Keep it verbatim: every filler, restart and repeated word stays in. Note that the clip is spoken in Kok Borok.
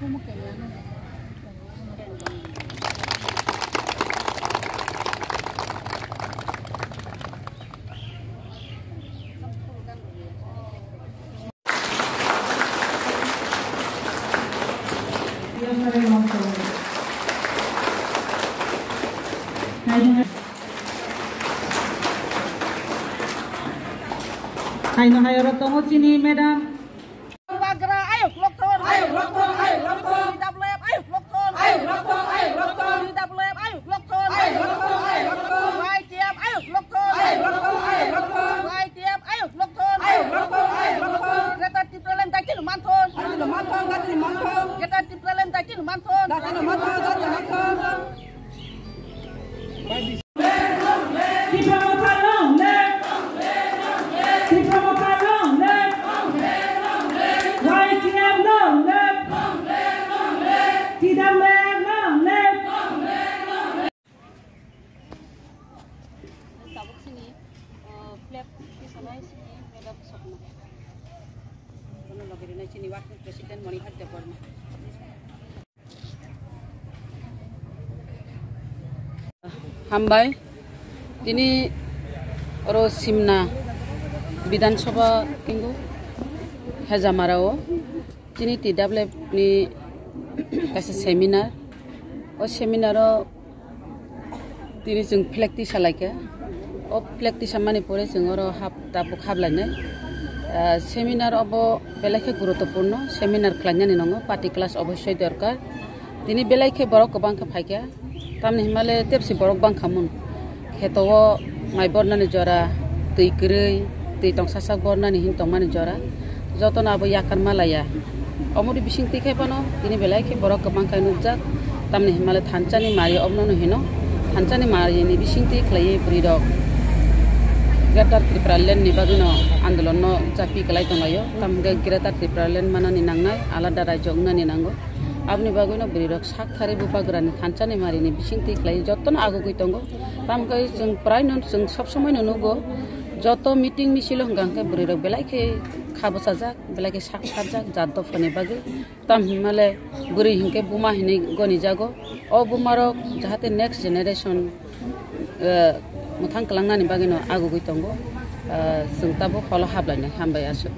Haino hai oro tongo chini madam. Bubagra ayuk lokthon, ayuk lokthon, ayuk lokthon. T W F ayuk lokthon, ayuk lokthon, ayuk lokthon. T W F ayuk lokthon, ayuk lokthon, ayuk lokthon. Y T F ayuk lokthon, ayuk lokthon, ayuk lokthon. Y T F ayuk lokthon, ayuk lokthon, ayuk lokthon. Greater Tipraland daitino manthon, daitino manthon, daitino manthon. Greater Tipraland daitino manthon, daitino manthon, daitino manthon. Tipra Motha long live! Tipra Motha long live! Y T F long live! T W F long live! Tabuk sini, uh, flag tisanai sini, madam sokma. Kono loge rinai sini working president Monihar Debbarma. Hambai, tini oro Simna Bidhan Sabha kingo Hejamara o chini T W F ni kaisa seminar. O seminar o tini chwng flag tisa laikha. O flag tisa mani pore chwng oro hap tabuk hap lainai. Ah, seminar obo belai khe guruttopurno, seminar khlainani nango, party class obossoi dorkar. Tini belai khe borok kwbang khe phaikha, tamni hwnmale tepsi borok bangkha mun. Kheto o mai bornani jora, twi kwrwi, twi tongsasak bornani hin tongmani jora, jotono abo yakarma laiya. Omoni bising twi khai phano tini belai khe borok kwbang khai nukjak, tamni hwnmale thanchani mari obono hino, thanchani marini bising twi khlaiwi bwrwi rok Greater Tripura Land ni bagwino andolonno chapi kwlai tonglaio, tamni hwnkhe Greater Tripura Land manani nangnai, alada rajyo wngnani nango. Aboni bagwino bwrwi rok sak thari bubagrani thanchani marini bising twi khlai jotono agugwi tongo. Tamo khe chwng praino chwng sob somoi no nugo, joto meeting misil o hwnkha hwnkhe bwrwi rok belai khe kha bwchajak, belai khe sak tharjak jat dophani bagwi. Tam hinmale bwrwi hinkhe buma hinwi goni jago. O buma rok jahate next generation, eh, mwthang kwlangnani bagwino agugwi tongo. Eh, chwng tabuk holo haplainai, hambai aswk.